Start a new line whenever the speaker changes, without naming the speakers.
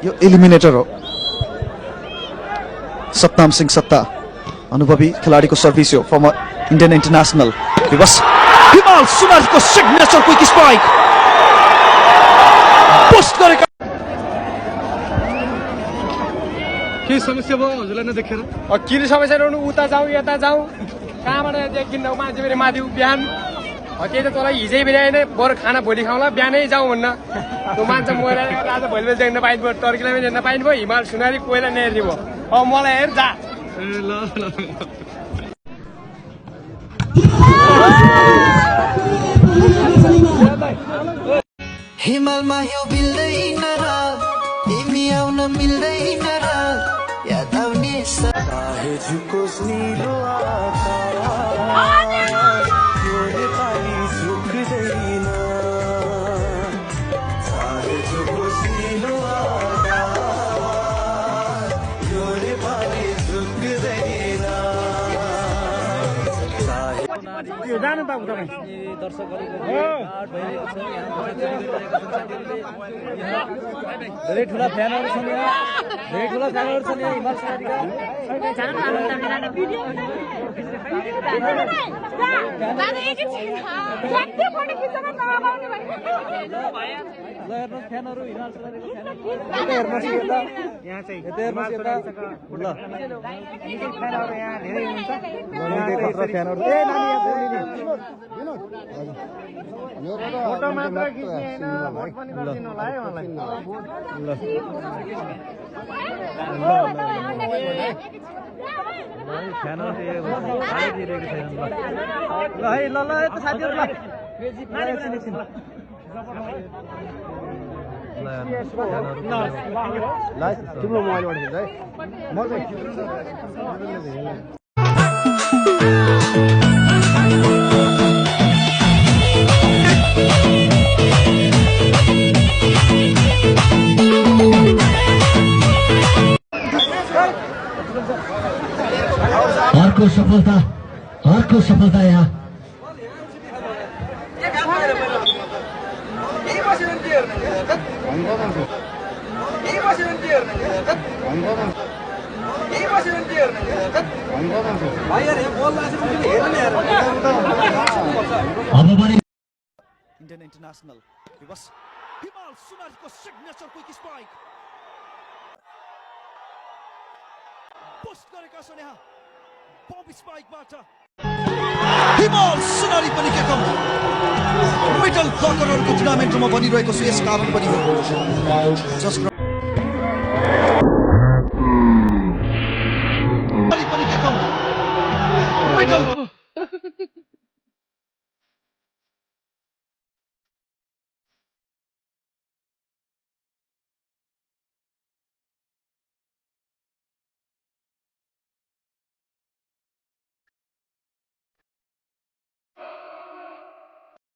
यो एलिमिनेटर हो। सतनाम सिंह सत्ता अनुभवी खिलाडीको सर्भिस हो। फर्मर इन्डियन इन्टरनेशनल हिमाल सुनारको सिग्नेचर क्विक स्पाइक पोस्ट गरेका।
के समस्या भयो हजुरलाई नदेखेर?
किन समस्या रहनु? उता जाउँ यता जाउँ, कहाँबाट किन्नु मान्छे फेरि माथि बिहान त्यही त तँलाई हिजै बिहान बरु खाना भोलि खाउँला, बिहानै जाउँ भन्न त्यो मान्छे मोएर आज भोलि बेला देख्न पाइनु भयो, टर्कीलाई पनि देख्न पाइनु भयो, हिमाल सुनारी कोइला नेर्दी भयो। अब मलाई हेर जा
हिमालमा यो मिल्दैन र तिमी आउन मिल्दैन र याद आउने चाहे झुकोस् नीलो आकाश यो नेपाली झुक्दैन चाहे झुकोस् नीलो आकाश यो नेपाली झुक्दैन
जानु बाबु तपाईँ
धेरै ठुला फ्यानहरू छन् यहाँ, धेरै ठुला फ्यानहरू छन् यहाँ हिमाल सुनारीका। ल हेर्नुहोस् फ्यानहरू हिमाल सुनारीको फ्यानहरू
यहाँ चाहिँ
यता हेर्नुहोस् यता। ल
फ्यानहरू यहाँ धेरै हुन्छ।
फ्यानहरू
फोटो मात्र खिच्ने होइन, भोट पनि गरिदिनु होला है मलाई।
फ्यानहरू दिइरहेको छैन। ल है ल ल यता साथीहरू ल एकछिन एकछिन।
तिम्रो मोबाइलबाट खिच्छ है म चाहिँ
अर्को सफलता यहाँ
इन्डियन इन्टरनेशनल हिमाल सुनारको सिग्नेचर क्विक स्पाइक पोस्ट गरेका छन् यहाँ बम स्पाइकबाट। हिमाल सुनारी पनि के कम मिडल ब्लकरहरूको टुर्नामेन्टमा बनिरहेको छु, यस कारण पनि हो।